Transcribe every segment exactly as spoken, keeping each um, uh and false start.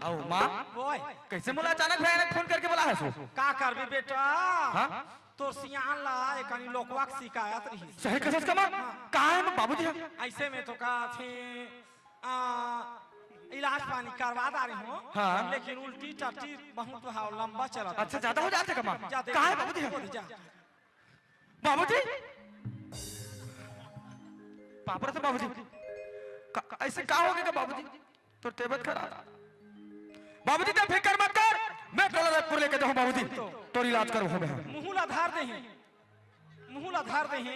अउ माँ, ओए। कइसे मोला अचानक भयानक फोन करके बोला है सो? का करबे बेटा? हाँ? तोर सियान ला एकनी लोकवा के शिकायत रही। सही कथस का माँ? हाँ। कहाँ है माँ बाबूजी? हाँ। अइसे में तो कथे, आ, इलाज पानी करवा डारे हों, हाँ। लेकिन उल्टी टट्टी बहुत हा लंबा चलत हे। अच्छा, ज्यादा हो जाथे का माँ? ज्यादा कहाँ है बाबूजी? जा। बाबूजी? पापड़ से बाबूजी? का, अइसे का होगे का बाबूजी? तोर तबीयत खराब। बाबूजी, तैं फिकर मत कर, मैं तोला रतपुर लेके जाहूँ बाबूजी, तोर इलाज करवाहूँ मैं। मुँह ला धर देही, मुँह ला धर देही।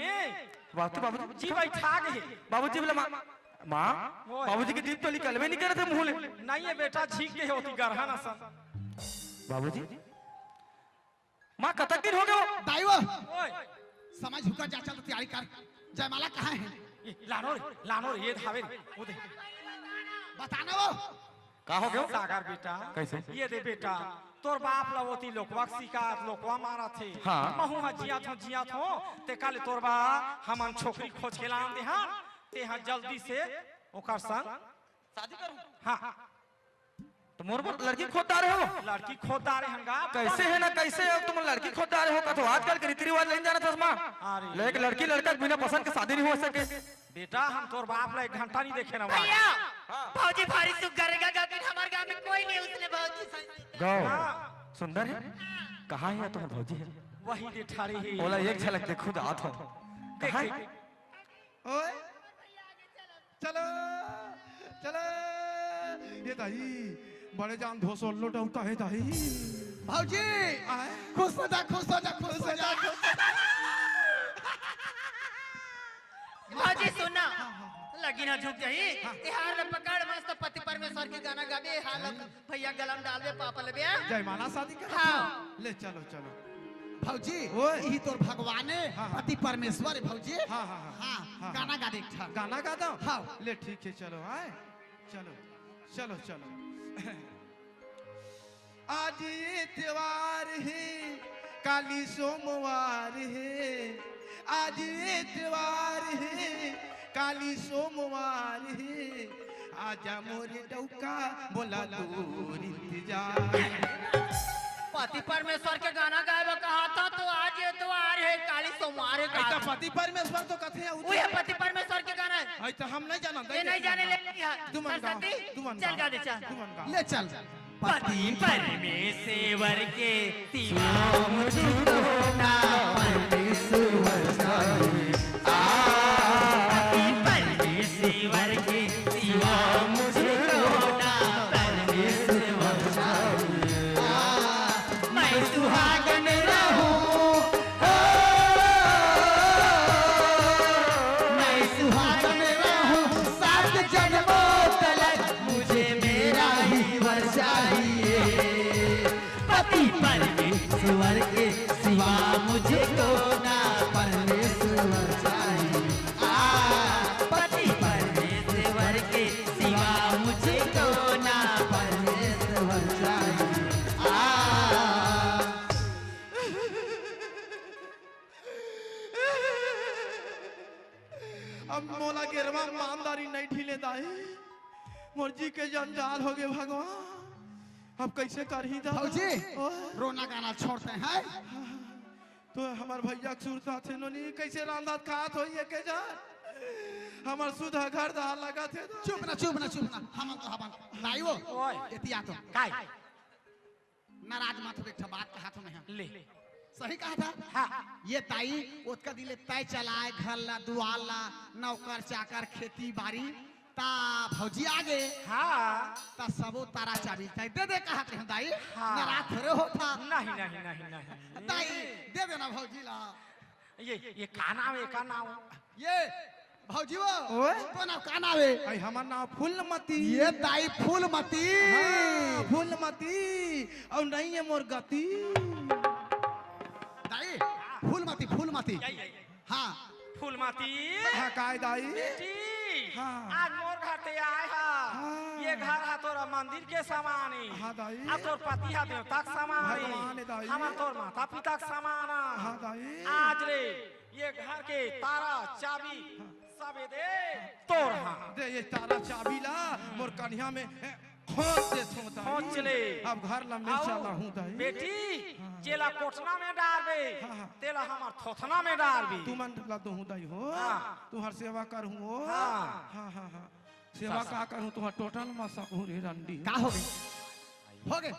बात तो बाबूजी। जी बैठा गे हे। बाबूजी बोला, माँ, माँ, ओए। बाबूजी के जीभ तो निकलबे नइ करत हे मुँह ले। नइ हे बेटा, झीक गे होही गरहा नसन। बाबूजी, माँ, कतक दिन होगे वो? दाई वो। ओए। समय झुका जा, चल तो तैयारी कर। जयमाला कहाँ हे? ए, लानो रे, लानो रे, ये धावे रे, वो दे। बता ना वो। का होगे वो? सागर बेटा। कइसे? ये दे बेटा, तोर बाप ला ओती लोकवा के शिकायत, लोकवा मारत हे। हाँ। महूँ हा जियत हों, जियत हों, तेकर ले तोर बर हमन छोकरी खोज के लान देहन, तें हा जल्दी से ओकर संग शादी करूँ। हाँ। त मोर बर लड़की खोज डारे हो? लड़की खोज डारे हन गा। कइसे हे ना, कइसे हो तुम, लड़की खोज डारे हो? का तो आजकल के रीति रिवाज नइ जानत हस माँ। अरे। ले एक लड़की लड़का के बिना पसंद के शादी नइ हो सके। बेटा, हम तोर बाप ला एक घंटा नइ देखे ना। भैया, हाँ। भौजी भारी सुग्घर हे गा, लेकिन हमर गाँव में कोई नइ हे उसने भौजी सन। गौ, हाँ। सुंदर हे? कहाँ हे तुम्हर भौजी हे? वही दे ठाढ़े हे। ओला एक झलक देखहूँ जात हों। कहाँ हे? देख, देख। ओए, चलो, चलो। ये दाई, बड़े जान धोसोल्लो डौका हे दाई। भौजी, आय। खुश हो जा, खुश हो जा, खुश हो जा। भौजी सुन ना, हाँ, हाँ, हाँ। लगिन हा झुक जाही। हाँ। ए हार ला पकड़, मस्त पति परमेश्वर के गाना गाबे, ए हार ला भैया गला में डाल दे, पापा ले बे। जयमाला शादी कर। हाँ। ले चलो, चलो। भौजी, ओए। इही तोर भगवान हे, हाँ, हाँ। पति परमेश्वर हे भौजी। हाँ, हाँ, हाँ। हाँ, हाँ, गाना गा दे एक ठन। गाना गा दो? हाँ। ले ठीक हे, चलो, आय। चलो, चलो, चलो। आज एतवार हे, काली सोमवार हे। आज एतवार हे, काली सोमवार हे, आजा मोरे डौका, मोला तोर इंतजार। पति परमेश्वर के गाना गाए बर कहा था, तो आज एतवार हे, काली सोमवार हे, अइसा पति परमेश्वर तो कथे, उहे पति परमेश्वर के गाना हे। अइसा हम नइ जानन, ये नइ जाने ले। तुमन गाओ, सरस्वती, तुमन चल गाओ, गा दे, चल। तुमन गाओ। ले चल। पति परमेश्वर के सिवा मुझको ना परमेश्वर चाहिए। आ, पति परमेश्वर के सिवा मुझको ना परमेश्वर चाहिए। आ, मैं सुहागन रहूं, ओ, मैं सुहागन रहूं सात जन्मों तलक, मुझे मेरा ही वर चाहिए। पति परमेश्वर के सिवा मुझको ना परमेश्वर चाहिए। आ, पति परमेश्वर के सिवा मुझको ना परमेश्वर चाहिए। आ। अब मोला गेरवा ईमानदारी नइ ढीले दाई, मोर जी के जंजाल होगे भगवान, अब कइसे करही दादा? भौजी, ओए। रोना गाना छोड़ते हैं। तो हमर भैया के सुरता थे नोनी, कइसे रांधत खात होही एके जन? हमर सुधा घर दार लगत हे दाई। चुप ना, चुप ना, चुप ना, हमन तो हवन। दाई वो, ओए। एतिया तो। काय? नाराज मत हो, एक ठो बात कहा था मैं। ले। सही कहा था? हाँ। ये दाई, ओतका दिन ले तैं चलाए, घर ला, दुआर ला, नौकर चाकर, खेती बारी, ता भौजी आगे। हाँ। ता सबो तारा चाबी तैं दे दे कहा थे दाई। हाँ। नाराज थोड़े हो था। नहीं, नहीं, नहीं, नहीं। दाई, दे देना भौजी ला। ये, ये का नाम हे, का नाम हे? ये भौजी वो, ओए? तो नाम का नाम हे? अई, हमर नाम फूलमती। ये दाई फूलमती। हाँ, फूलमती। अउ नइ हे मोर गति। दाई, फूलमती, फूलमती। यही, यही। हाँ। फूलमती। हाँ, काय दाई? बेटी, हाँ। आज मोर घर ते आए हा। हाँ। ये घर हा तोर मंदिर के समान हे। हाँ, दाई। अउ तोर पति हा देवता के समान हे। भगवान हे, दाई। हमर तोर माता पिता के समान हा। हाँ, दाई। आज ले ये घर के तारा, चाबी, हाँ। सबे दे तोर हा। दे ये तारा चाबी ला, मोर कनिहा में, ए, खोंच देथों दाई। खोंच ले। अब घर ला मिर्चा अउ लाहूं दाई। बेटी, हाँ। जेला कोठना में डारबे, हाँ, हाँ। तेला हमर थोथना में डारबे। तुमन ला दोहूं दाई हो। हाँ। तुंहर सेवा करहूं हो। हाँ। हाँ, हाँ, हाँ। सेवा सासा। का करहूं, तुंहर टोटल मा सकहूं रे रंडी। का होगे? होगे?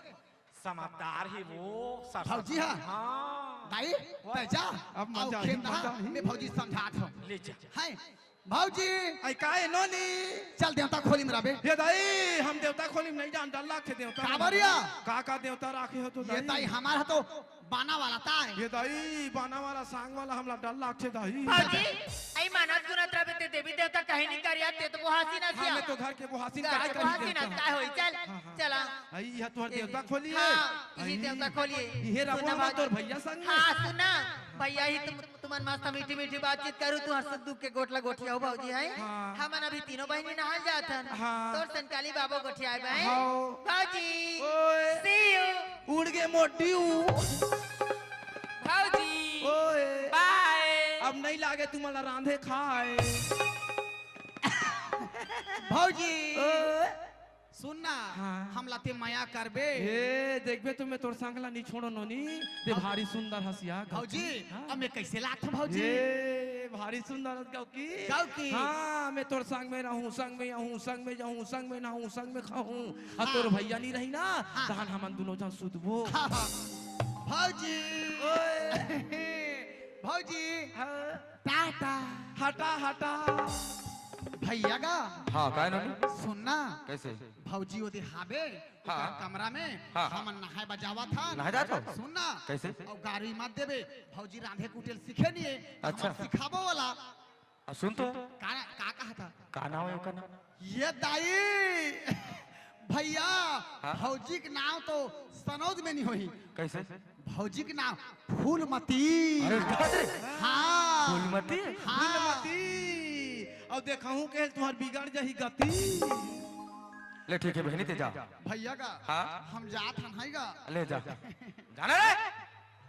समझदार हे वो, सासा। भौजी, हाँ। हाँ। दाई, ओए। तैं जा। अब मजा अउ आही, खेत मजा हा, आही। मैं भौजी समझात हूँ। ले जा। हैं, भौजी। आई का ए नोनी? चल देवता खोली में रबे। ए दाई, हम देवता खोली में नहीं जान, डर लागथे देवता। काबर या? का का देवता राखे हो तो ए दाई? दाई, हमार हा तो बाना वाला ताय। ए दाई, बाना वाला, सांग वाला, हमला डर लागथे दाई। भौजी, आई मानत गुनत रबे ते देवी देवता कहीं नहीं करिया, ते तो बोहासी ना हाँ, सिया। मैं तो घर के बोहासी घर काय के करी बोहासी ना देवता। काय होई, चल, हाँ, हाँ। चला। आई, यह तोहर ए, देवता खोली हे। हाँ, इही आई, देवता खोली हे। इहे सुन ना रघुवर मा भौजी। तोर भैया संग में। हाँ, सुन ना, भैया ही तुम, तुमन मस्त मीठी मीठी बातचीत करू, तुंहर सुख दुख के गोठ ला गोठियाहू भौजी, हैं? हाँ। हमन अभी तीनों बहिनी नहाय जात हन। हाँ। तोर संग काली बाबू गोठियाय बे। हाँ। भौजी। ओए। See you। उड़ गे मोर ड्यू। भौजी। ओए। Bye। अब नहीं लागे तुमन ला रांधे खाए। भौजी। ओए। सुन ना, हाँ। हमला ते मया करबे? ए, देखबे तो मैं तोर संग ला नी छोड़ो नोनी, ते अब भारी सुंदर हस या, गौकी। भौजी, हाँ। अब मैं कैसे लागथों भौजी? ए, भारी सुंदर हस गौकी। गौकी। हाँ, मैं तोर संग में रहूं, संग में आहूं, संग में जाहूं, संग में नहाहूं, संग में खाहूं। अउ हाँ। तोर भैया नी रही ना, हाँ। तहन हमन दूनों झन सुतबो। हाँ, हाँ। भौजी। ओए। भौजी। हाँ। टाटा। हटा, हटा। भैया गा। हाँ, काय नोनी? सुन ना। कैसे? भौजी ओदे हाबे, हाँ। ओकर कमरा में, हाँ, हाँ। हमन नहाय बर जावत हन। नहाय जात हो? सुन ना। कैसे? अउ गारी मत देबे, भौजी रांधे कुटे ल सीखे नहीं हे, अच्छा। हमन सिखाबो वाला। आ, सुन तो। का, का कहा था? का नाम हे ओकर नाम? ए दाई, भैया, हाँ? भौजी के नाम तो सनौद में नहीं होही। कैसे? भौजी के नाम फूलमती। अरे, बाप रे। हाँ। फूलमती? हाँ। फूलमती। अउ देखहूं के तुंहर बिगड़ जाही गति। ले ठीक हे बहिनी, ते जा। भैया गा, हाँ? हम जात हन, हई गा। ले जा। जाना रे।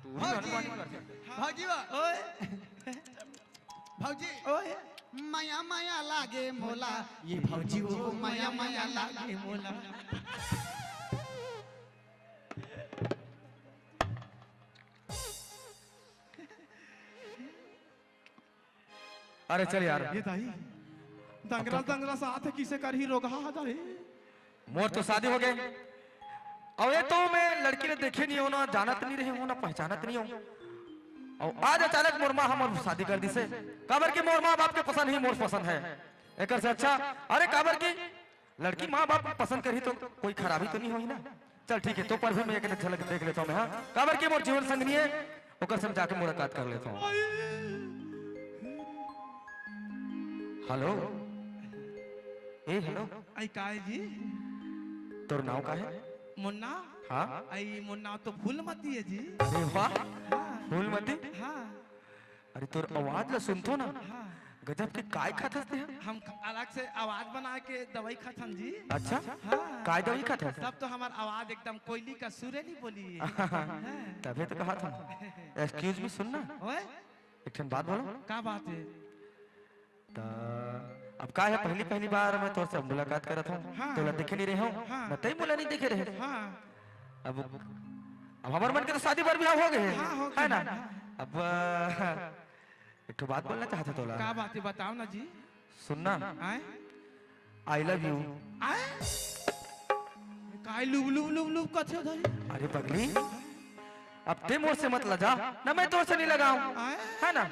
तू ही भौजी। मनमानी करथे। भौजी बा। ओए। भौजी। ओए। मया मया लागे मोला, ए भौजी ओ मया मया लागे मोला। अरे चल यार। ए दाई, दंगरा दंगरा साथ हे, किसे करही रोगहा दाई। मोर तो शादी होगे। अउ ए तो मैं लड़की ला देखे नहीं हों ना, जानत नहीं रहे हों ना, पहचानत नहीं हों। अउ आज अचानक मोर माँ हमर शादी कर दिसे, काबर कि मोर माँ बाप के पसंद ही मोर पसंद हे। एकर से अच्छा, अरे काबर कि लड़की माँ बाप पसंद करही तो कोई खराबी तो नहीं होही ना। चल ठीक हे, तो पर भी मैं एक झलक देख लेथों मैं, हाँ? काबर कि मोर जीवन संगनी हे, ओकर संग जाके मुलाकात कर लेथों। हेलो। ए, हेलो। आई काय जी? तोर नाव का हे? मोर नाव? हाँ। आई मोर नाव तो फूलमती हे जी। अरे वाह। हाँ। फूलमती? हाँ। अरे तोर आवाज ला सुनथों ना, हाँ। गजब के काय खाथस ते ह? हम ख-, अलग से आवाज बना के दवाई खाथन जी। अच्छा? हाँ। काय दवाई खाथस? तब तो हमर आवाज एकदम कोयली का सुरेली बोली हे। हाँ। तभे तो कहाथों। Excuse me, सुन ना। ओए? एक ठन बात बोलों। का बात हे? त अब का हे, पहली, पहली बार मैं तोर से मुलाकात करत हों। हाँ। तोला देखे नहीं रहे हों। हाँ। न तैं मोला नहीं देखे रहे। हाँ। अब, अब हमर मन के तो शादी बर बिहाव होगे हे। हाँ, होगे हे। ना? हाँ। अब, एक ठो बात बोलना चाहत हों तोला। का बात हे, बताव ना जी। सुन ना। आय? I love you। आय? काय लुब लुब लुब लुब कथे दाई? अरे पगली, अब तैं मोर से मत लजा, ना मैं तोर से नहीं लजाहूँ। आय? हे ना?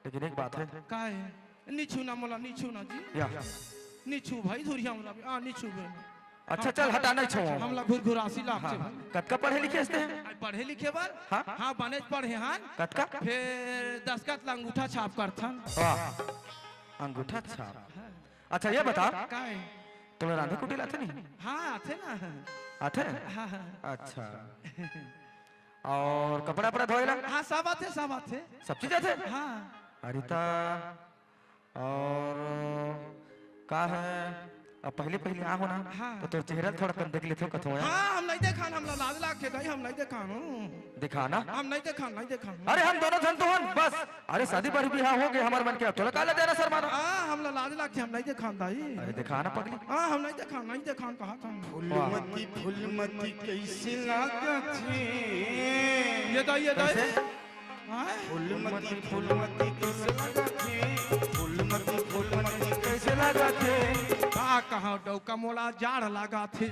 लेकिन एक बात हे। का हे? नी छू ना मोला, नी छू ना जी। या। नी छू भाई, धुरिया मोला। आ, नी छू बे। अच्छा, चल, हटा, नहीं छुवँव। हमला घुरघुरासी लागथे हाँ, भाई। कतका पढ़े लिखे हस ते? आ, पढ़े लिखे बर? हाँ? हाँ, बनेच पढ़े हन। कतका? फेर दस्खत ला अंगूठा छाप करथन। वाह, अंगूठा छाप। हाँ। अच्छा, ये बता, का हे? तोला रांधे कुटे ला आथे नहीं? हाँ, आथे ना। आथे? हाँ, हाँ। अच्छा। अउ कपड़ा-वपड़ा धोए ला? हाँ, सब आथे, सब आथे। सब चीज आथे? हाँ। अरे ता, अउ का हे? अब पहले पहले आहो ना, हाँ। तो तोर चेहरा ल थोड़ा कन देख लेथो कथो यार। हाँ, हम नहीं देखान, हमला लाज लागथे दाई, हम नहीं देखान। हूँ। दिखा ना। हम नहीं देखान, नहीं देखान। अरे हम दोनों झन तो हन, बस। अरे शादी बर बिहाव हो गे हमर मन के, अब तोला काला देना शर्माना। हाँ, हमला लाज लागथे, हम नहीं देखान दाई। अरे दिखा ना पगली। हाँ, हम नहीं देखान, नहीं देखान कहा था। फूलमती, फूलमती कैसे लागत हे? ये दाई, ये दाई। कैसे? हाँ? फूलमती, फूलमती कैसे लागत हे? फूलमती, फूलमती कैसे लागत हे? का कहा डौका मोला जाड़ लागत हे,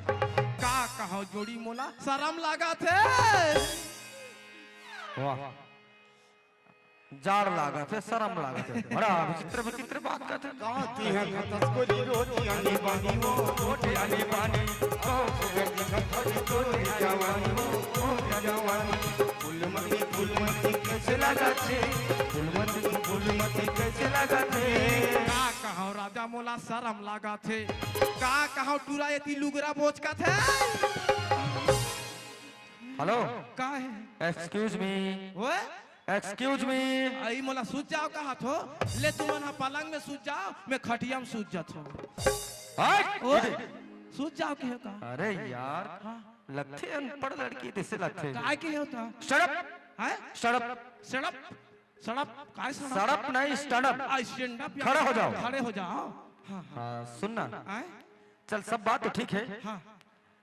का कहा जोड़ी मोला शरम लागत हे। वाह, जाड़ लागत हे, शरम लागत हे, बड़ा विचित्र विचित्र बात करत हे। गाती है खतस कोरी रोटी आनी बानी वो, रोटी आनी बानी, ओ, जवानी वो, ओ, जवानी। फूलमती, फूलमती कैसे लागत हे? फूलमती, फूलमती कैसे लागत हे? का कहव राजा मोला शरम लागत हे, का कहव टूरा एती लुगरा बोचकत हे। Hello। का हे? Excuse me। ओए? Excuse me। आई मोला सूत जाव कहत हो? ले तुमन हा पलंग में सूत जाव, मैं खटिया में सूत जात हो। हट! ओए? सूत जाव कहे का? अरे यार, हाँ। लगथे अनपढ़ लड़की जैसे लगथे। काय के होता? Shut up। हैं? Shut up। Shut up? Shut up? काय shut up? Shut up नहीं, stand up। आ, stand up यार। खड़ा हो जाओ। खड़े हो जाओ। हाँ, हाँ। हाँ, सुन ना। आए? चल, सब बात तो ठीक है, हाँ।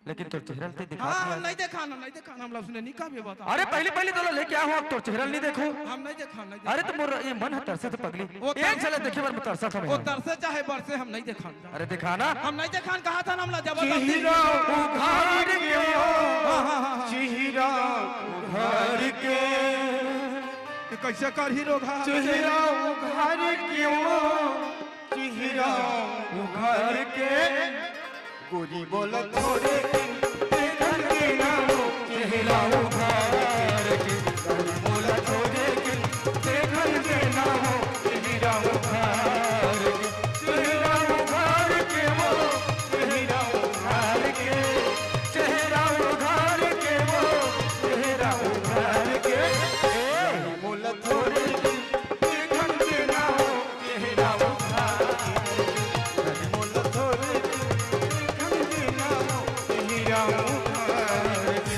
लेकिन तोर चेहरा ल ते दिखा हाँ, दिया। हम नहीं देखान, हम नहीं देखान, हमला उसने नहीं कहा ये बात। अरे, पहले, पहले तोला लेके आया हूँ, अब तोर चेहरा ल नहीं देखूं। हम नहीं देखान, नहीं अरे, देखान। तो मोर ये मन ह तरसे थे पगली। वो एक तरसे झलक देखे बर मैं तरसत हूँ वो मैं। तरसे चाहे बरसे, हम नहीं देखान। अरे, दिखा ना। हम नहीं देखान, कहा था ना, हमला जबरदस्ती। चेहरा उघार के वो, हाँ, हाँ, हाँ, हाँ। चेहरा उघार के। ये कैसे कर हीरो घा? चेहरा उघार के वो, चेहरा उघार के। गोरी बोला थोरे दिन देखन देना वो, चेहरा उघार के। गोरी बोला थोरे दिन देखन देना वो, चेहरा उघार के। चेहरा उघार के वो, चेहरा उघार के। चेहरा उघार के वो, चेहरा उघार के। ए, मोला थोरे दिन देखन देना वो, चेहरा उघार के। मोला थोरे दिन देखन देना वो, चेहरा उघार के।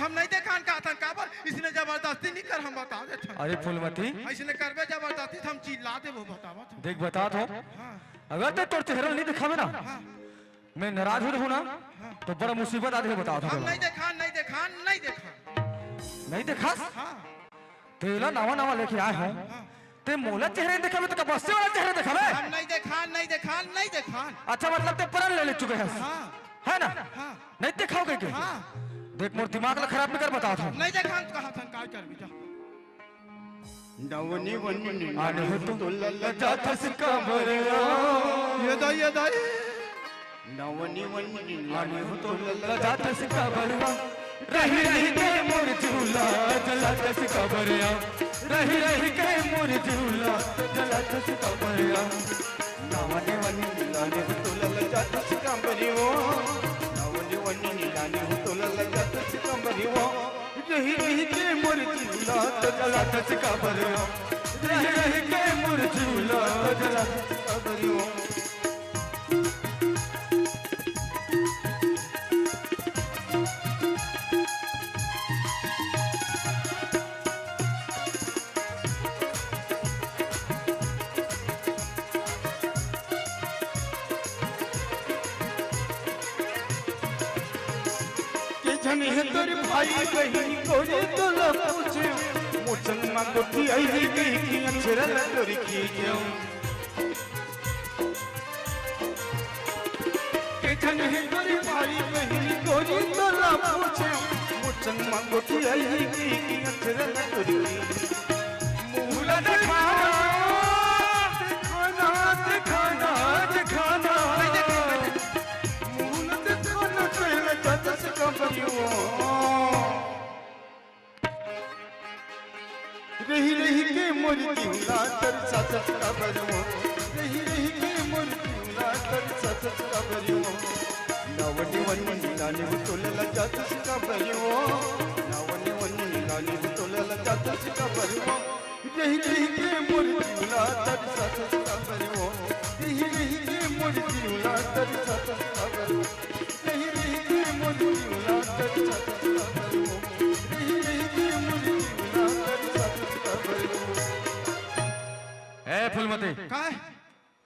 हम नहीं देखान कहथन, काबर इसने जबरदस्ती नहीं कर, हम बता देथन। अरे फूलमती। इसने करबे जबरदस्ती, हम चिल्ला देबो, बतावत हन। देख, बतात हूँ। हाँ। अगर ते तोर चेहरा नहीं दिखावे ना, हाँ। मैं नाराज हो रहूँ ना, हाँ। तो बड़ा मुसीबत आ जाही, बतात हूँ हम मैं। नहीं देखान, नहीं देखान, नहीं देखान। नहीं देखास? हाँ। तेला नवा नवा लेके आए हूँ। हाँ। ते मोला चेहरा नहीं देखावे, तो का बस्ती वाला चेहरा देखावे? हम नहीं देखान, नहीं देखान, नहीं देखान। अच्छा, मतलब ते प्रण ले, ले चुके हैं। हाँ। है ना? हाँ। नहीं देखाओगे के? हाँ। देख, मोर दिमाग ला खराब नहीं कर, बतात हूँ। नहीं देखान, कहा था, काय करबी, जा। नवनी वनी आने हो तो तो ललचाथस काबरवा। ये दाई, ये दाई। नवनी वनी आने हो तो ललचाथस काबरवा। रही रही के मोर झूला जलाथस काबरवा। रही रही के मोर झूला जलाथस काबरवा। नवनी वनी आने हो तो ललचाथस काबरवा। नवनी वनी आने हो तो ललचाथस काबरवा। रही रही के मोर जिंदा तो जलाथस काबरवा। रही रही के मोर जिंदा तो जलाथस काबरवा। के झन हे तोर भाई बहिनी कोरी तोला पूछे, मोचन मा गोठी आई रे गई कि अक्षर ला तोरी खींचे। के झन हे तोर भाई बहिनी कोरी तोला पूछे, संग मा गोठियाही की, की अचरन तुरही। मुँह ला देखाना, देखाना, देखाना, देखाना। मुँह ला देखाना, कहना चाहत हस का बरियो। रहि रहि के मोर जीव ला तरसाथस का बरियो, रहि रहि के मोर जीव ला तरसाथस का बरियो। नाव नेवनी ला नेवतों ला लजाथस का बरियो, नाव नेवनी ला नेवतों ला लजाथस का बरियो। रहि रहि के मोर जीव ला तरसाथस का बरियो, रहि रहि के मोर जीव ला तरसाथस का बरियो। रहि रहि के मोर जीव ला तरसाथस का बरियो, रहि रहि के मोर जीव ला तरसाथस का बरियो। ए फूलमती, काय?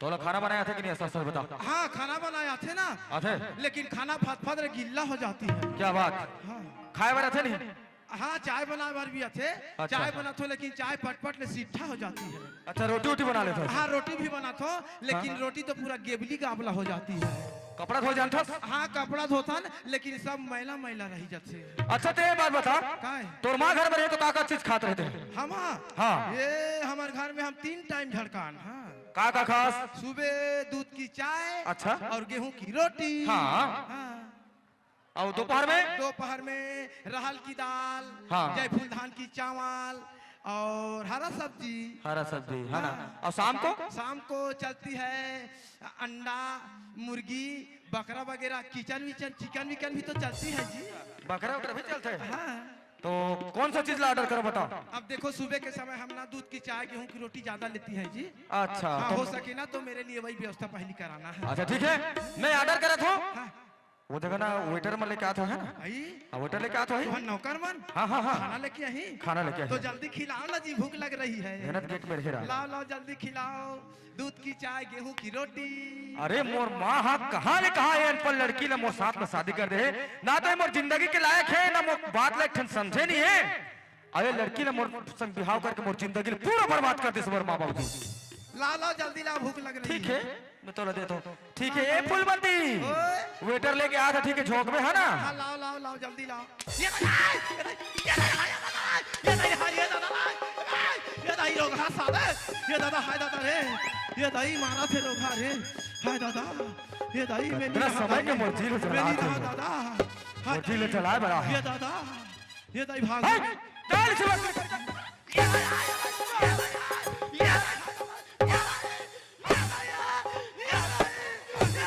तोला खाना बनाय आथे कि नहीं, सच सच बता। हाँ, खाना बनाय आथे ना। आथे? लेकिन खाना फतफत ले गिल्ला हो जाती है। क्या बात? हाँ। खाय बर आथे नहीं? हाँ, चाय बनाय बर भी आथे। अच्छा। चाय बनाथों, लेकिन चाय पटपट ले सिट्ठा हो जाती है। अच्छा, रोटी वोटी बना लेथस? हाँ, रोटी भी बनाथों, लेकिन हाँ। रोटी तो पूरा गेबली गाबला हो जाती है। कपड़ा धोय जानथस? हाँ, कपड़ा धोथन, लेकिन सब मैला मैला रहि जाथे। अच्छा, ते एक बात बता, काय? तोर माँ घर में रहे तो का का चीज खात रहे ते? हम? हाँ। ये हमर घर में हम तीन टाइम झड़कान, हाँ। का का खास? सुबह दूध की चाय, अच्छा। और गेहूं की रोटी। हाँ। हाँ। अउ दोपहर में? दोपहर में रहल की दाल, हाँ। जयफूल धान की चावल और हरा सब्जी। हरा सब्जी, है ना? हाँ। और शाम को? शाम को चलती है अंडा, मुर्गी, बकरा वगैरह, किचन विचन, चिकन विकन भी तो चलती है जी। बकरा वकरा भी चलथे? हाँ। तो कौन सा चीज ला order करों, बताओ। अब देखो, सुबह के समय हम ना दूध की चाय, गेहूं की रोटी ज्यादा लेती है जी। अच्छा, हाँ, तो हो सके ना तो मेरे लिए वही व्यवस्था पहली कराना है। अच्छा, ठीक है, मैं order करत हूँ। हाँ। वो जगह ना waiter में लेके आत हो, है ना? आई? हाँ, waiter लेके आत हो, है? तो नौकर मन? हाँ, हाँ, हाँ। खाना लेके आही? खाना लेके आही। तो जल्दी खिलाओ ना जी, भूख लग रही है। मेहनत गेट में रहे रहा। लाओ, लाओ, जल्दी खिलाओ। दूध की चाय, गेहूं की रोटी। अरे, मोर माँ हा, कहाँ ले कहाँ ये अनपढ़ लड़की ला मोर साथ में शादी कर दे हे? ना तो ये मोर जिंदगी के लायक है, ना मोर बात ला एक ठन समझे नहीं है। अरे, लड़की ला मोर संग बिहाव करके मोर जिंदगी ला पूरा बर्बाद कर दे मोर माँ बाबूजी। लाओ, लाओ, जल्दी लाओ, भूख लग रही ठीक है। है, मैं तोला देता हूँ। ठीक है, ए फूलमती, ओए। Waiter लेके आत हे, ठीक है, झोंक में, है ना? हाँ, लाओ, लाओ, लाओ, जल्दी लाओ। ये दाई, ये दाई, ये दाई, ये दाई, ये दाई, ये दाई, ये दाई, ये दाई, ये दाई, रोगहा साले, ये दादा, हाय दादा रे, ये दाई मारथे रोगहा रे, हाय दादा, ये दाई, मैं इतना नहीं समय के रहा, मोर जी ले मैं चला नहीं रहा। दादा, हाय मोर जी ले दाई, चला बड़ा है। ये दादा, ये दाई भाग। हाय, डाल से मत।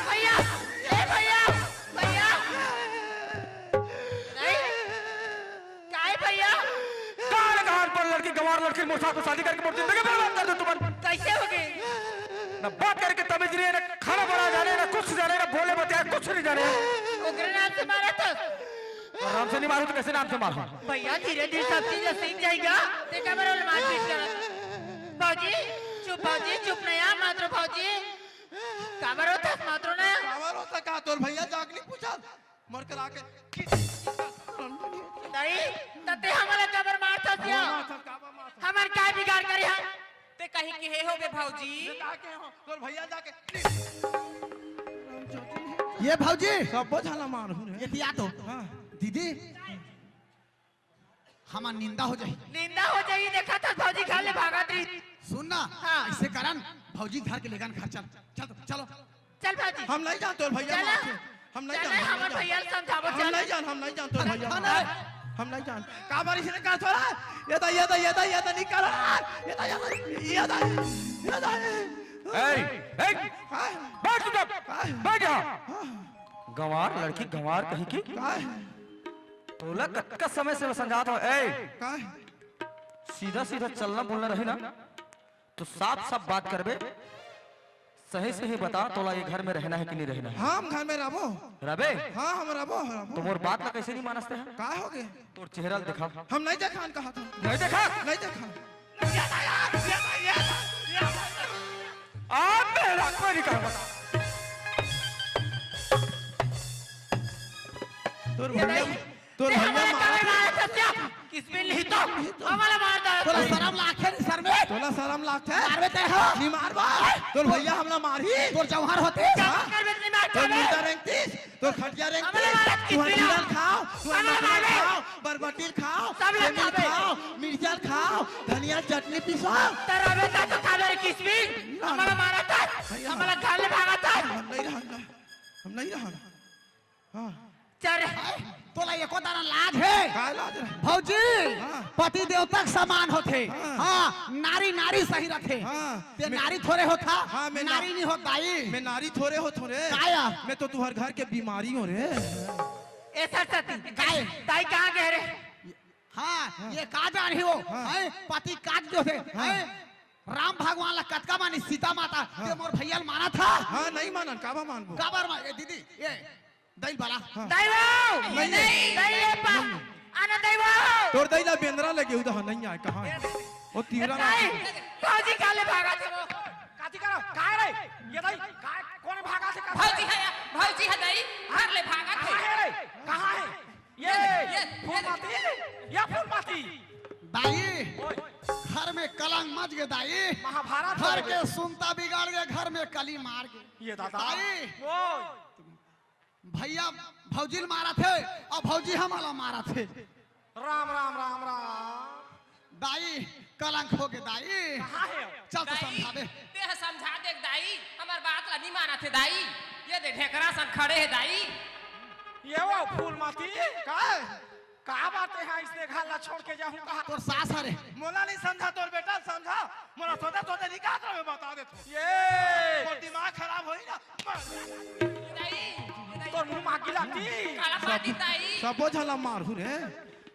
भैया, ए भैया, भैया, नहीं, काय भैया? काल कहान पर लड़की, गंवार लड़की मोर साथ में शादी करके मोर जिंदगी बर्बाद कर दे तुमन। कैसे हो गए? ना बात करके तमीज नहीं है, ना खाना बना जाने, ना कुछ जाने, ना बोले बतिया कुछ नहीं जाने। ओकरे नाम से मारा था। और नाम से नहीं मारू तो कैसे नाम से मारू? भैया, धीरे धीरे सब चीज सीख जाएगा। ते काबर ओला मारपीट करत? भौजी, चुप भौजी, चुप ना यार, मातरो भौजी। काबर होता मातरो ना? काबर होता का? तोर भैया जाके नहीं पूछा? मोर करा के। दाई, तते हमला काबर मारता सिया? मारता, काबर मारता? हमर काय बिगाड़ करे हम? ते कहीं के हे होबे भौजी? मैं का के हो? तोर भैया जाके। ये भौजी। सब बोझाला मार हूँ रे। ये दिया तो। हाँ। दीदी, हमार निंदा हो जाही। निंदा हो जाही, देखा था भौजी घर ले भागत रही। सुन ना, हाँ। ऐसे करन, भौजी घर के लेगन घर चल। चल तो, चलो। चल भौजी। हम नहीं जानते और भैया चला। मारथे। हम नहीं चला, जानते, हम हमर नहीं भैया जानते। समझावो, हम चल। नहीं जान, हम नहीं जानते और अरे भैया खाना मारथे। है। हम नहीं जान। काबर इसने कहा थोड़ा? ये दा, ये दा, ये दा, ये दा नहीं करा। ये दा, ये दा, ये दा, ये दा। ए, ए, हाँ। बैठ चुपचाप। हाँ। बैठ यहाँ। हाँ। गंवार लड़की, गंवार कहीं की। हाँ। तोला कतका समय से समझात हव, ए? का? सीधा सीधा चलना बोलना रही ना, तो साफ साफ बात करबे। सही सही बता, तोला ये घर में रहना है कि नहीं रहना है? हाँ, हम घर में रहबो। रहबे? हाँ, हम रहबो, रहबो। तो मोर बात ला कैसे नहीं मानस ते हा? का हो गे? तोर चेहरा ला देखा। हम नहीं देखा, कहा था। नहीं देखा? नहीं देखा। आप मेरा कोई नहीं कहूँगा। तोर ये भैया, नहीं। तोर ये भैया हमारे मार कामे मारा था क्या? किस पे नहीं तो? हमारा मार डाला तोला था। शरम लागथे नहीं सर में? तोला शरम लागथे? मारबे ते हा? नहीं मारबा। तोर भैया हमला मारही? तोर जौहर होती? क्या हाँ? करबे नहीं मार तोर डाले? मुर्दा रेंगतीस? तोर खटिया रेंग हमला मारत तुहर किसमिन ला। जीरा ल खाव, तुहर हमला मसाला मारे। खाव, बरबट्टी ल सब ला खाव, खाबे। खाव, मिर्चा ल खाव, धनिया चटनी पीसो। त रबे त तो खाबे रे किसमिन। ना, हमला ना। मारत है। भैया, हमला घर ले भागत है। हम नहीं रहन ना। हम नहीं रहन। हाँ। चल रे। तोला एको दाना लाज हे? का लाज रहा? भौजी, हाँ। पति देवता के समान होथे। हाँ। हाँ, नारी नारी सही रथे। हाँ। ते मैं नारी थोरे होथा, हाँ, मैं ना-, नारी नहीं होत दाई। मैं नारी थोरे होत हों रे। काया? मैं तो तुहर घर के बीमारी हों रे। ए सरस्वती, काय? दाई कहाँ गए रे? हाँ, हाँ। ये का जान ही हो? हाँ। हैं? पति काज जो हे, हाँ। हैं? राम भगवान ला कतका मानी सीता माता, हाँ। ते मोर भैया ल मानथा? हाँ, नहीं मानन, काबर मानबो? काबर मान-, ए दीदी, ये दई ल बला। हाँ। दई वो! नहीं, नहीं। दई ये पा-, नहीं। आना दई वो! तोर दई ला बेंदरा लगे उदा, हाँ, नहीं आए, कहाँ है? वो तीरा ना। दई, भौजी काले भागत हे वो। काची करो? काय रे? ये दई, काय, कोन भागत हे, काची? भौजी है, भौजी है दई, घर ले भागत हे। कहाँ है रे? कहाँ है? ये, ये, ये फूलमती, ये फूलमती। दाई, ओए। घर में कलंक मच गे दाई। महाभारत घर हो गे। के सुनता बिगाड़ गे, घर में कली मार गे। ये दादा। दाई। ओए। भैया भौजी ल मारत हे अउ भौजी हमला मारत हे। राम, राम, राम, राम। दाई, कलंक हो गे दाई। कहाँ हे? चल तो दाई, समझा दे। तें ह समझा दे दाई, हमर बात ला नी मानत हे दाई। ये दे ढेकरा सन खड़े हे दाई। ये वो फूलमती, का? का बात हे, हाँ, इसने घर ला छोड़ के जाहूँ कहा? तोर सास हरे। मोला नहीं समझा, तोर बेटा ल समझा। मोला सोते सोते नहीं कहा था, मैं बता देता हूँ। ये। मोर दिमाग खराब होही ना। दाई, दाई। तोर मुंह मागी लागती। काला पाती दाई। सबो झन ला मारहू रे।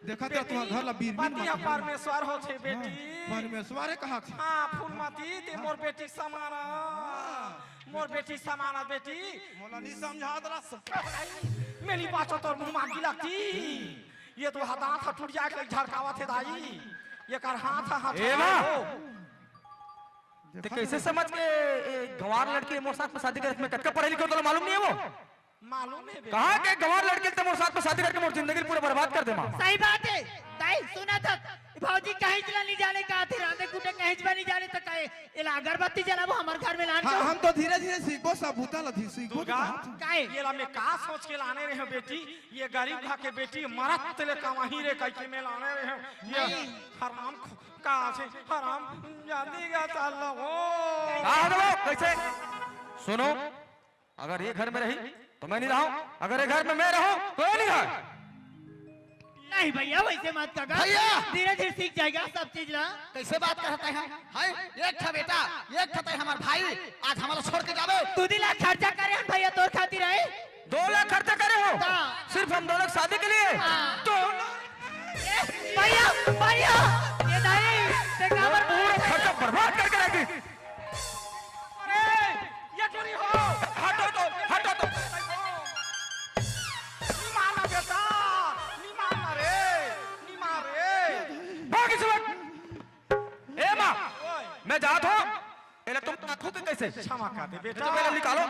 देखा तो तुहर घर ला बीर बीर पति ह मारहू। परमेश्वर होथे बेटी। हाँ, परमेश्वर हे कहा थे। हाँ, फूलमती, ते मोर बेटी समान। हाँ। मोर बेटी समान बेटी। मोला नहीं समझा दला। मैं नहीं बाचो, तोर मुंह मागी लागती। ये तो हाथ, हाथ टूट जाए के झड़कावत हे दाई। ये कर हाथ, हाथ ए माँ। हो। ते कैसे समझ के ए गंवार लड़की मोर साथ में शादी करे? मैं कतका पढ़े लिखे हों, तोला मालूम नहीं हे वो? मालूम हे बेटा। कहाँ के गंवार लड़की ते मोर साथ में शादी करके मोर जिंदगी पूरा बर्बाद कर दे माँ। सही बात हे। दाई सुना था, भौजी कहीं चला नहीं जाने का थे, रांधे कूटे कहीं चला नहीं जाने तो कहे, एला अगरबत्ती जलाबो हमर घर में लान हाँ, के। हम तो धीरे धीरे सीखबो, सब बूता ला धीरे सीखबो दुर्गा, तो बात। काहे? ये ला मैं का सोच के लाने रहे हूँ बेटी, ये गरीब घर के बेटी मरत ले कमाही रे कह के मैं लाने रहे हूँ। ये नहीं। हराम ख-, का से हराम जाती का साला हो। कहाँ हो लोग? कैसे? सुनो, अगर ये घर में रही तो मैं नहीं रहूं, अगर ये घर में मैं रहूं तो ये नहीं रहे। नहीं भैया, वैसे मत कहा। भैया! धीरे धीरे सीख जाएगा सब चीज ला। कैसे बात करता है? हाय, एक था बेटा, एक था तय हमार भाई, आज हमारा छोड़ के जावे। दो लाख खर्चा करे हन भैया तोर खातिर है। दो लाख खर्चा करे हो? हाँ। सिर्फ हम दोनों की शादी के लिए? हाँ। दो लाख? ए, भैया, भैया, ये दाई, ते काबर पूरा खर्चा बर्बाद करके रख दी। अरे, ये चोरी हो। हटो तो, हटो तो। नी मारना बेटा, नी मारना रे, नी मार रे। भाग इस वक्त। ए माँ, ओए। मैं जात हूँ। एला तुम रखो के कैसे? क्षमा कर दे बेटा। तो पहले निकालो।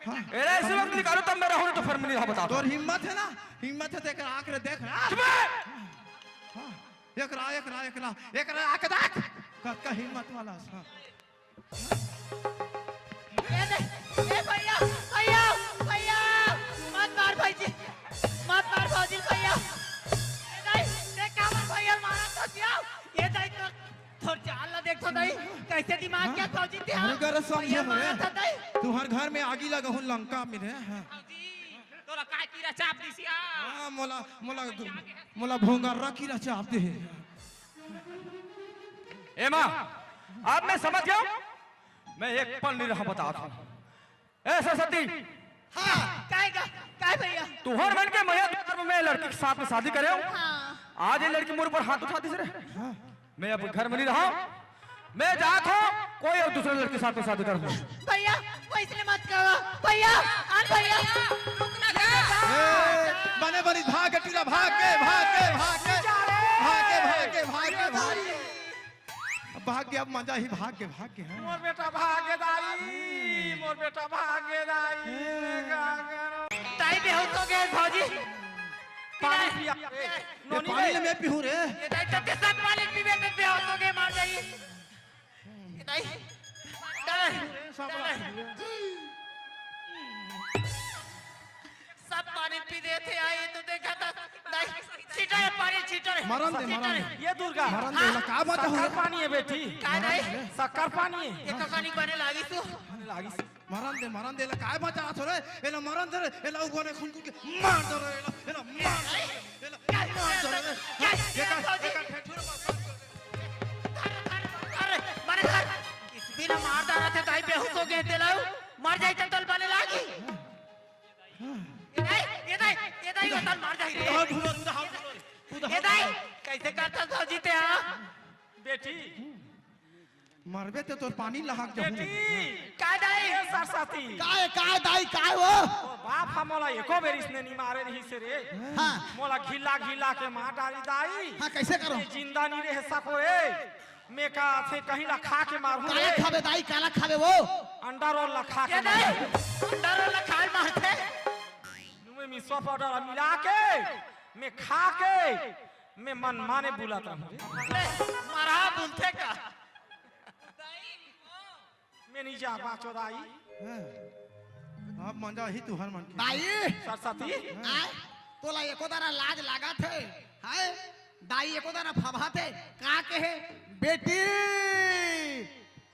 एला इसी वक्त निकालो, तब मैं रहूँ, तो फिर मैं नहीं बता। तोर हिम्मत है ना, हिम्मत है तो एक आँख रे देख ना। चुप है। हाँ, एक रा, एक रा, एक रा, एक रा, आँख देख। कतका हिम्मत वाला, हाँ। ए दे, ए भैया, भैया, भैया, मत मार भौजी, मत मार भौजी भैया। ए दाई, ते काबर भैया मारत हस? ए दाई, तो थोर चाल ला देख तो दाई, कैसे दिमाग हाँ? क्या भौजी ते अरे हाँ? कर समझे भैया मरे। मारत हस दाई। तुहर घर में आगी लगहूँ लंका में रे, हाँ। भौजी, तोला काय कीरा चाप दिस या? हाँ, मोला, मोला, मोला भोंगर्रा कीरा चाप दे। ए माँ, अब मैं समझ गया हूँ, मैं एक पल नहीं रहा, बतात हूँ। ए सरस्वती, हाँ, काय का, काय भैया? तुहर मन के मया दुआर में मैं लड़की के साथ में शादी करे हूँ। हाँ। आज ये लड़की मोर ऊपर हाथ उठा दिस रे। मैं अब घर में नहीं रहा, मैं जात हूँ, कोई और दूसरे लड़की के साथ में शादी कर लूँ। भैया, वैसे मत कहो। भैया, अन भैया। रुक ना जा। ए, बने बनी भाग के टीला, भाग के, भाग के, भाग के, भाग के, भाग के, भाग के, भाग के। भाग के, अब मजा ही भाग के, भाग के, हाँ। मोर बेटा भाग गे दाई, मोर बेटा भाग गे दाई, का करो? दाई बेहोश हो गए भौजी। पानी पिया। ए, नोनी पानी रे। ले मैं पीहूँ रे। ये दाई तो के साथ पानी पीबे में बेहोश हो गए, मार जाई। ये दाई। दाई। दाई। मरन दे, मरन दे। ये दुर्गा। मरन दे, एला का बचा हो? शक्कर पानी हे बेटी। का नहीं? शक्कर पानी हे। ये तो कनिक बने लागिस। बने लागिस। मरन दे, मरन दे, एला काय बचात हो रे? एला मरन दे रे, एला उगने खुनकुन के मार दे रे, एला, एला मार दे रे, एला मार दे रे। एकर, एकर ठेठुर मार, मार दे रे। अरे, मरे धर। बिना मार डारथे दाई, बेहोश हो गे तेला, मर जाई त तोला बने लागी। ए दाई, ए दाई, ए दाई, ओ तोला मर जाई रे। ए दाई, कइसे करथस भौजी ते हा? बेटी, मरबे त तोर पानी लहक जाहूं। बेटी। का दाई? ए सरस्वती। काय, काय दाई, काय हो? ओ बाप हा मोला एको बेर इसने नी मारे रहिसे रे। हाँ। मोला घिल्ला घिल्ला के मार डारी दाई। हाँ, कइसे करो? मैं जिंदा नी रह सकों रे। मैं का थे कहीं ला खा के मारहूं रे। काला खाबे दाई, काला खाबे वो? अंडा रोल ला खा के मारहूं। अंडा रोल ला खा के मारथे। नुमे मिसवा पाउडर मिला के, मैं खा के, मैं मनमाने बुलत रहूं रे। ले, मरा बुलथे का? मैं नहीं जा बाचो दाई। हाँ। अब मजा ही तुहर मन के। दाई। सरस्वती। आय, तोला एको दाना लाज लागत हे? हाय, दाई एको दाना फभात हे? का कहे? बेटी,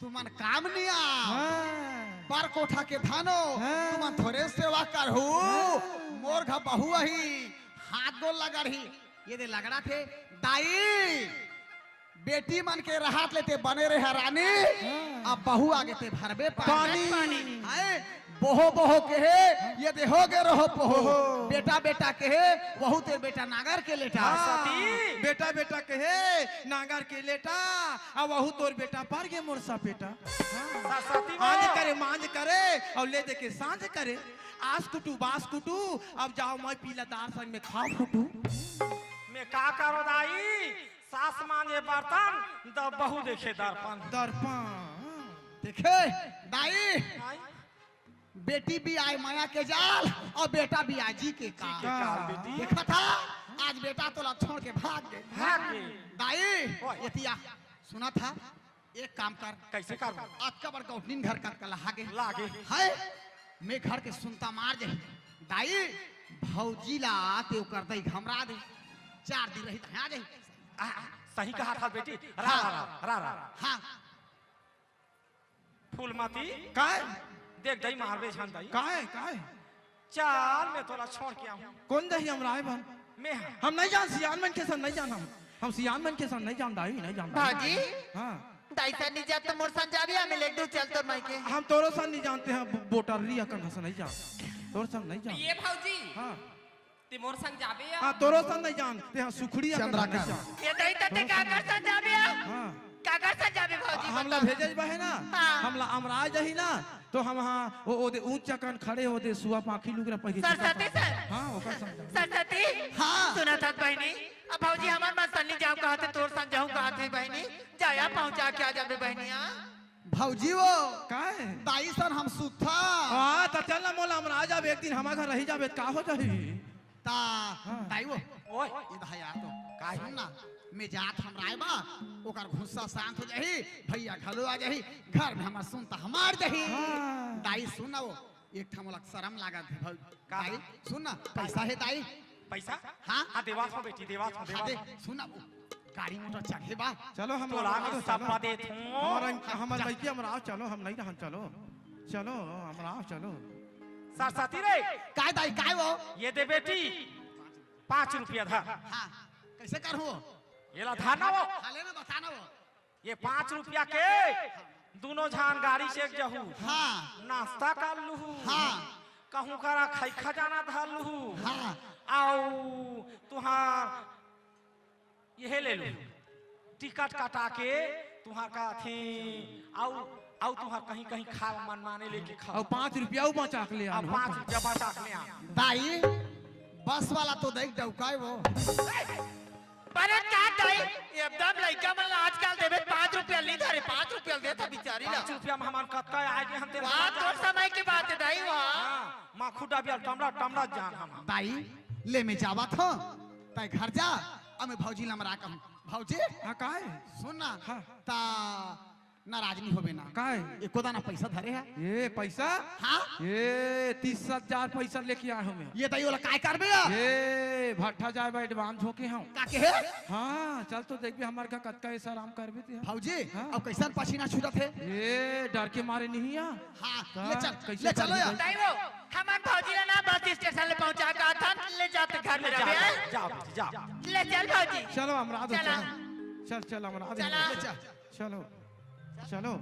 तुमन काम नइ आव। हाँ। बर कोठा के धन हो, हाँ। तुमन थोरे सेवा करहू। हाँ। मोर घर बहू आही, हाथ गोड़ लगड़ही। ये दे लगड़ाथे, दाई, बेटी मन के रहत ले ते बने रहे रानी, हाँ। अब बहू आगे ते भरबे पानी। पानी। हाय, बोहो बोहो कहे, ये दे हो गे रहो पोहो। ओहो। बेटा बेटा कहे, वहू तोर बेटा नांगर के लेटा। हाँ। सरस्वती। बेटा बेटा कहे, नांगर के लेटा, अब वहू तोर बेटा पर गे मोर सपेटा। हाँ। सरस्वती वो। आंज करे, मांज करे, अउ ले दे के सांझ करे। आस कुटू, बास कुटू, अब जाव मैं पीला दार संग में खाव फुटू। मैं का करों दाई, सास मांजे बर्तन, द-, बहू देखे दर्पण। दर्पण। देखे, दाई, आई। बेटी बियाय मया के जाल अउ बेटा बियाय जी के काल। जी के काल, बेटी। देखा था, आज बेटा तोला छोड़ के भाग गे। भाग गे। दाई, ओए। एतिया, सुना था, एक काम कर। कइसे कर? अतका बड़ गौठनिन घर का कला हागे। लागे। हाय, मैं घर के सुनता मार जाही। दाई, भौजी ला ते ओकर दई घमरा दे। चार दिन रही त आ जाही। आ, आ, सही कहा था बेटी। रा, हाँ। रा, रा, रा, रा। हाँ। फूलमती। काय? देख दई मारबे झन दई। काय, काय? चल, मैं तोला छोड़ के आहूं। कोन दही हमराय बर? मैं हा। हम नइ जान, सियान मन के संग नइ जान हम। हम सियान मन के संग नइ जान, दाई, नइ जान, दाई। भाजी? हाँ। दाई संग नइ जात त मोर संग जाबे, हमें लेग दू चल तोर मायके। हम तोरो संग नइ जान, ते हा बो-, बोटर्री अकन हस नइ जान। तोर संग नइ जान। ये भौजी। हाँ। ते मोर संग जाबे या? हाँ, तोरो संग नइ जान, ते हा सुखड़ी अकन नइ जान। ये दई त ते काकर संग जाबे या? हाँ। काकर संग जाबे भौजी, हमला बता। भेजे बहे ना, हाँ। हमला अमराय जाही ना, तो हम हाँ, ओ, ओदे ऊंच अकन खड़े, ओदे सुआ पाखी लुगरा पहिरे। सरस्वती संग। हाँ, ओकर संग जाबे। सरस्वती। हाँ। सुनत हस बहिनी, अब भौजी हमर मन संग नइ जाव कहत हे, तोर संग जाहूं कहत हे बहिनी, जाया पहुंचा के आ जाबे बहिनी, हाँ। भौजी वो। काय? दाई सन हम सुत्था। हाँ, त चल ना मोला, हमर आ जाबे, एक दिन हमर घर रही जाबे, का हो जाही? ता, हाँ। दाई वो। ओए। इधर आ तो। काय? सुन ना, मैं जात हमराय बर, ओकर गुस्सा शांत हो जाही, भैया घलो आ जाही, घर में हमर सुनता हमार जाही। हाँ। दाई सुन ना वो, एक ठा मोला शरम लागत हे भौ-, का? दाई, सुन ना, पैसा हे दाई? पैसा? हाँ? हाँ, देवास में बेटी, देवास में, हाँ, देवास दे, में। सुन ना वो, गाड़ी मोटर चढ़े बा। चलो, हम तोला लोग के चलो। सपा देत हूँ। हमर, हमर जा। लइकी हमर आ, चलो, हम नइ रहन, चलो। चलो, हमर आ, चलो। सरस्वती रे। काय दाई, काय वो? ये दे बेटी, पाँच रुपया धर। हाँ, कइसे करहूं? एला धर ना वो। हाँ, ले ना, बता ना वो। ये पाँच रुपया के दूनों झन गाड़ी से एक जहू। हाँ। नाश्ता कर लूहू। हाँ। कहूँ करा खई खजाना धर लूहू। हाँ। अउ तुहार ये ले लूहू। टिकट कटा के तुहार का थी, अउ, अउ तुहार कहीं कहीं खा मन माने लेके खा। अउ पाँच रुपया अउ बचा के ले अउ आन हो। पाँच रुपया बचा के ले आन। दाई, बस वाला तो देख डौकाय वो। अरे का दाई, एकदम लइका मन ला आजकल देबे, पाँच रुपया ली धरे, पाँच रुपया दे था बिचारी ला। पाँच रुपया में हमन कतका आय गे हन तेन वाह, तोर समय के बात हे दाई, वाह। हाँ, माखू डबिया टमड़ा, टमड़ा जान हम। दाई, ले मैं जावत हूँ, तै घर जा, अब मैं भौजी ला अमरा कहूँ। भौजी, हाँ, का हे? सुन ना, हाँ। ता नाराज नहीं होबे ना। काय? एको दाना पैसा धरे हे? ये पैसा? हाँ। ये तीस हजार पैसा लेके आए हँव मैं। ये दाई ओला काय करबे या? ये भट्ठा जाए बर advance होके हँव। का कहे? हाँ, चल तो देखबे हमर का कतका ऐसा आराम करबे ते। भौजी, हाँ। अब कैसन पसीना छूटत हे? ये डर के मारे नहीं या। हाँ, का? ले चल, कैसे ले चलो करबे या। भाई? दाई वो, हमन भौजी ला ना बस स्टेशन ले पहुँचा का था, ले जाते घर में जा, रहे। जा, जा, जा। ले चल भौजी। चलो, अमराद हो, चला। चलो। चल, चल, अमराद हो। चला। ले चल। चलो, चलो।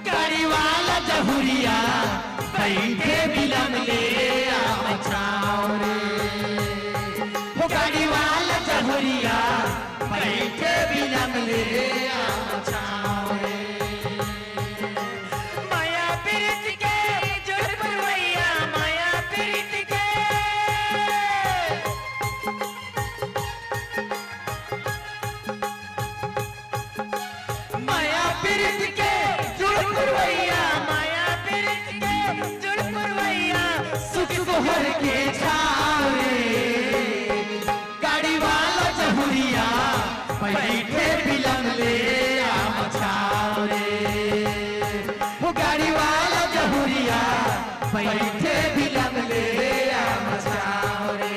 गाड़ी वाला जहुरिया बइठे बिलम ले आवा छाँव रे। हो गाड़ी वाला जहुरिया बइठे बिलम ले आवा छाँव रे। माया पीरित के जुड़ पुरवैया, माया पीरित के। माया पीरित के जुड़ पुरवैया, माया पीरित के जुड़ पुरवैया, सुख सोहर के छाँव रे। गाड़ी वाला जहुरिया बइठे बिलम ले आवा छाँव रे। हो गाड़ी वाला जहुरिया बइठे बिलम ले आवा छाँव रे।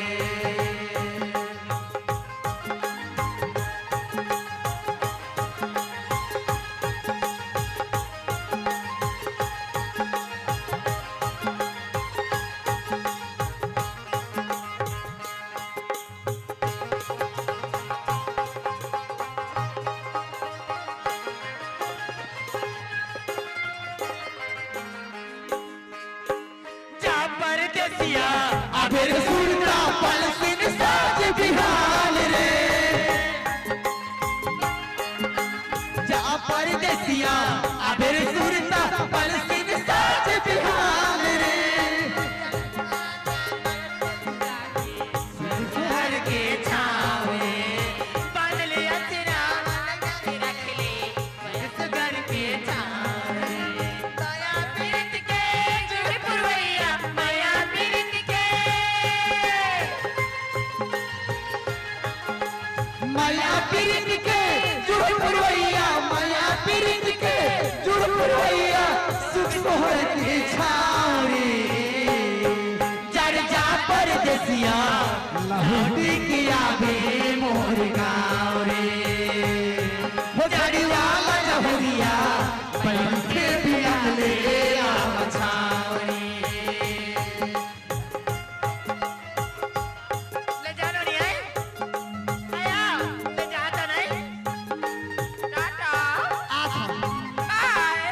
जा परदेसिया, अबेर सुरता पलसिन साँझ बिहान रे। जा परदेसिया, अबेर सुरता पलसिन साँझ बिहान रे। घर के छाँव रे, बांध ले अचरा, रख ले। बरस घर के छाँव रे। माया पीरित के जुड़ पुरवैया, माया पीरित के। माया पीरित के जुड़ पुरवैया, माया पीरित के जुड़ पुरवैया, सुख सोहर के छाँव रे। जड़ जा परदेसिया, लहुटी के आबे मोर गाँव रे। हो जड़ी वाला जहुरिया, बइठे बिलम ले आवा छाँव रे। ले जा नोनी, आय? आया, ले जा तो नहीं। टाटा। आथा। बाय।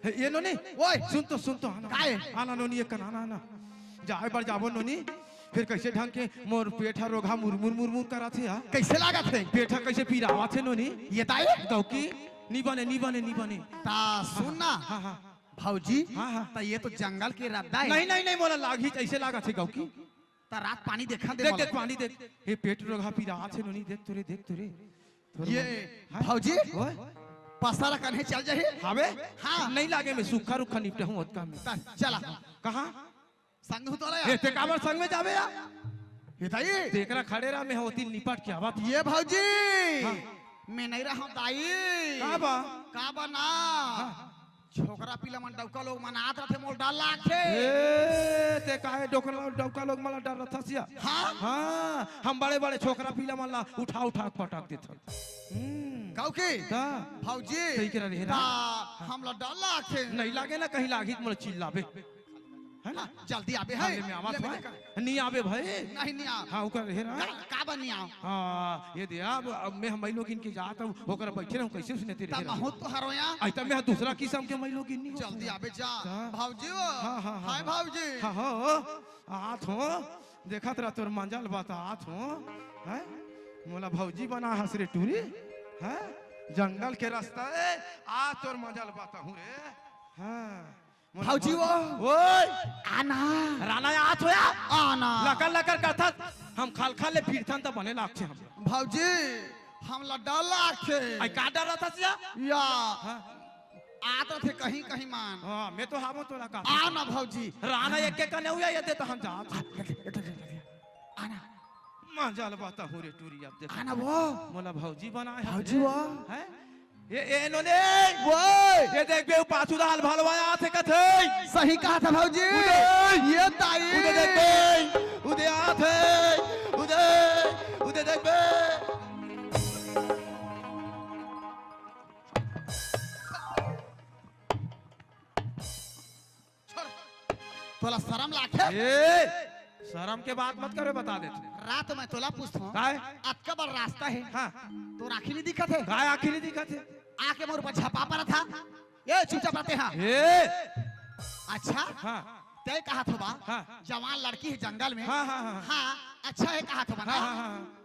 हे, ये नोनी, ओए। सुन तो, सुन तो, आना। काय? आना नोनी, ये कन आना, आना। जाए बर जाबो नोनी, फेर कइसे ढंग के मोर पेट ह रोगहा मुरमुर मुरमुर करत हे यार। कइसे लागत हे? पेट ह कइसे पिरावत हे नोनी? ये ताई? गौकी, नी बने, नी बने, नी बने। ता सुन ना, हाँ, हाँ। भौजी, हाँ, हाँ। ता ये तो जंगल के रद्दा हे। नहीं, नहीं, नहीं, मोला लागही, अइसे लागत हे गौकी। ता रात पानी देखा दे देख, मोला। देख, पानी देख। हे पेट रोगहा पिरावत हे नोनी, देख तो रे, देख तो रे। थोड़ा ये मन-, हाँ? भौजी, ओए? पसारा कन्हे चल जाही? हावे? हाँ। नहीं लागे, मैं सूखा रुखा निपटा हूँ, ओतका में। ता चला। कहाँ? संग हो तोला ए, या? ते काबर संग में जाबे या? हे ताई। तेकरा खड़े रहा, मैं होती निपट के आवत। ये भौजी। हाँ। मैं नहीं रहा दाई। का बा? का बा ना? हाँ। छोकरा पीला मन डौका लोग मन आत रथे, मोला डर लागथे। ए, ते काहे डोकरा, डौका लोग मन ला डर रथस या? हाँ? हाँ, हम बड़े-बड़े छोकरा पीला मन ला उठा-उठा के पटक देथन। हम्म। काऊ के? ता? भौजी। कही के रहे ना? ता हमला डर लागथे। नहीं लागे ना, कहीं लागही त मोला चिल्लाबे। है ना? हाँ, जल्दी आबे है। हाँ, ले, मैं आवत ले, मैं हूँ। निकल। नहीं आबे भाई। नहीं, नहीं आव। हाँ, ओकर रहे ना। का, का बा नहीं आव? हाँ, ये दे, अब, अब मैं हम लोग इनके जात हूँ, ओकर बैठे रहूँ, कैसे उसने तेरे तब हेरा? महूँ तो हरोया। आई तब मैं दूसरा किस्म के मैं लोग इन्हीं जल्दी आबे जा। हाँ। भौजी हो। हाँ, हाँ, हाँ, हाय हाँ। भौजी। हाँ, हाँ, हाँ। आत हो, देखत रह तोर मंजल बतात हो, हैं? मोला भौजी बना हस रे टूरी, हैं? जंगल के रास्ता ए, आ तोर मंजल बताहूँ रे, हाँ। मोला भौजी भौ-, वो। ओए! आना। राना आत हो या? आना। लकर लकर करथस, हम खल खल ले फिरथन त बने लागथे हम। भौजी, हमला डर लागथे। आई का डर रहथस या? या। हाँ। आत रथे कहीं कहीं मान। हाँ, मैं तो हावों तोला का। आ ना भौजी। राना एक के कने हुआ ये दे तो हम जात। आ, लगे, लगे, लगे, लगे। आना। मंजल बताहूँ रे टूरी अब देख। आना वो। मोला भौजी बनाए भौजी हस। वो। हैं? ये, ये नोने। वो। ये देख बे, पाछू दाल भलवाया थे कथे। सही कहा था भौजी। उदय। ये ताई। उदय देख बे, उदय आथे, उदय, उदय देख बे। छोड़। तोला शरम लागथे? ए, शरम के बात मत करे, बता देथे। रात में तोला पूछथों। काय? अतका बड़ रास्ता हे। हाँ। तोर आँखी नहीं दिखत हे? काय आँखी नहीं दिखत हे? आके मोर ऊपर झपा पड़ा था। ए, चुपचाप रहते हाँ। ए। अच्छा? हाँ। तय कहा थो बा? हाँ। जवान लड़की हे जंगल में। हाँ, हाँ, हाँ। हाँ, अच्छा हे कहा थो बा हाँ, ना? हाँ, हाँ, हाँ।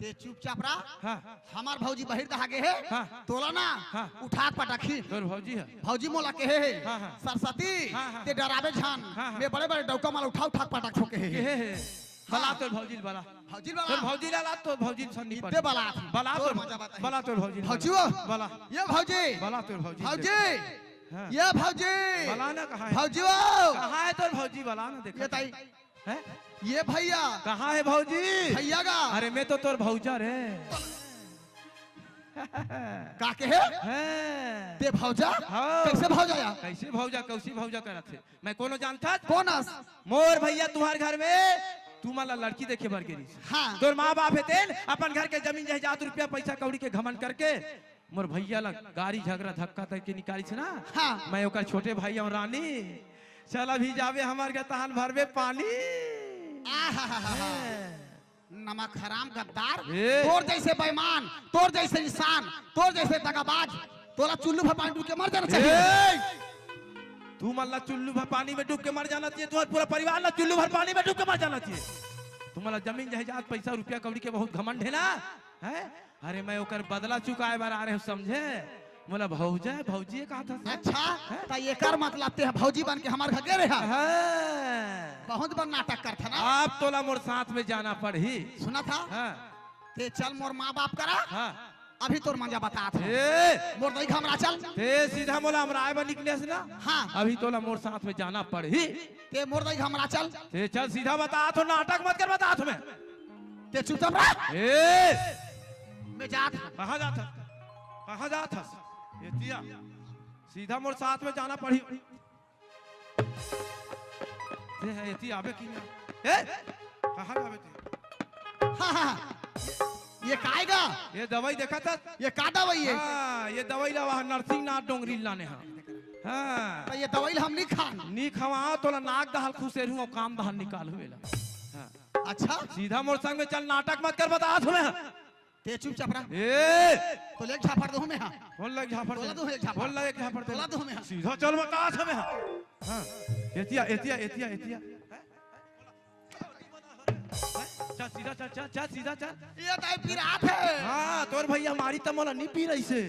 ते चुपचाप रह। हाँ। हमार भौजी बहिर दहा गे हे। हाँ। तोला ना हाँ। उठात पटकही। तोर भौजी हे। भौजी मोला कहे हे। हाँ, हाँ। सरस्वती, हाँ, हाँ। ते डराबे झन। हाँ, हाँ। मैं बड़े-बड़े डौका माला उठा उठा के पटक थो कहे हे। कहे हे। बला हाँ। तोर भौजी ल बला। भौजी ल बला। तोर भौजी ला ला, तोर भौजी ल सन्नी इत्ते पट। बला। बला तोर तोर, मजा बताही। बला तोर भौजी ल भौजी बला। वो। बला। ये भौजी। बला तोर भौजी ल भौजी। देख। हाँ। ये भौजी। बला ना कहाँ हे? भौजी वो। कहाँ हे तोर भौजी बला ना देखा। ये ताई। हैं? ये भैया। कहाँ हे भौजी? भैया का। अरे मैं तो तोर भौजा रे। का कहे? हैं। ते भौजा? हाँ। कैसे भौजा या? कैसे भौजा, कौसी भौजा करत हे? मैं कोनो जानथस? कोन अस? मोर भैया तुम्हार घर में तुमन ला लड़की देखे बर गे रिहिस। हाँ। तोर माँ बाप हे तेन अपन घर के जमीन जायदाद रुपया पैसा कौड़ी के घमंड करके मोर भैया ला गारी झगरा धक्का दे के निकालिस ना। हाँ। मैं ओकर छोटे भाई हूँ रानी, चल अभी जाबे हमर गतहन भरबे पानी। आहाहाहा। हैं। नमक हराम गद्दार, ए। तोर जैसे बेईमान, तोर जैसे इंसान, तोर जैसे दगाबाज, तोला चुल्लू भर पानी डूब के मर जाना चाहिए। ए। तुमन ला चुल्लू भर पानी में डूब के मर जाना चाहिए, तुम्हार पूरा परिवार ला चुल्लू भर पानी में डूब के मर जाना चाहिए। तुमन ला जमीन जायदाद पैसा रुपया कौड़ी के बहुत घमंड हे ना, हैं? अरे मैं ओकर बदला चुकाए बर आ रहे हूँ, समझे? मोला भौजा, भौजी कहा था सर। अच्छा, हैं? त एकर मतलब ते ह भौजी बन के हमार घर गे रहे हा? हाँ। बहुत बड़ नाटक करथा ना। अब तोला मोर साथ में जाना पड़ही। सुनत हा? हाँ। ते चल मोर माँ बाप करा। हाँ। अभी तोर मंजा बतात हूँ। ए। मोर दई घमरा चल। ते सीधा मोला हमराए बर निकले हस ना? हाँ। अभी तोला मोर साथ में जाना पड़ही। ते मोर दई घमरा चल। ते चल सीधा बतात हूँ, नाटक मत कर, बतात हूँ मैं। ते चुपचाप रह। ए! मैं जात हूँ। कहाँ जात हस? कहाँ जात हस? एतिया। सीधा मोर साथ में जाना पड़ही। ते है एती आबे कि ना? ए? कहाँ जाबे ते? हाँ, हाँ। ये काय गा? ये दवाई देखा था? ये का दवाई है? हाँ, ये दवाई ला वहाँ नरसिंह नाथ डोंगरी लाने हा। हाँ। त ये दवाई ला हम नहीं खान। नहीं खवा, तोला नाक दहल खुसेरू, काम दहल निकाल हुए ला। हाँ। अच्छा? सीधा मोर संग में चल, नाटक मत कर, बतात हूँ मैं। ते चुपचाप रह। ए! तोला एक झापड़ दूँ मैं, हाँ। कौन ला एक झापड़ तोला दे? दूँ एक झापड़। कौन ला एक झापड़ दे? तोला दूँ मैं, हाँ। सीधा चल, बतात हूँ मैं, हाँ। हाँ। एतिया, एतिया, एतिया, एतिया। चल सीधा चल, चल, चल सीधा चल। ये ताई पिरात है। हाँ, तोर भैया मारी त मोला नहीं पी रही से।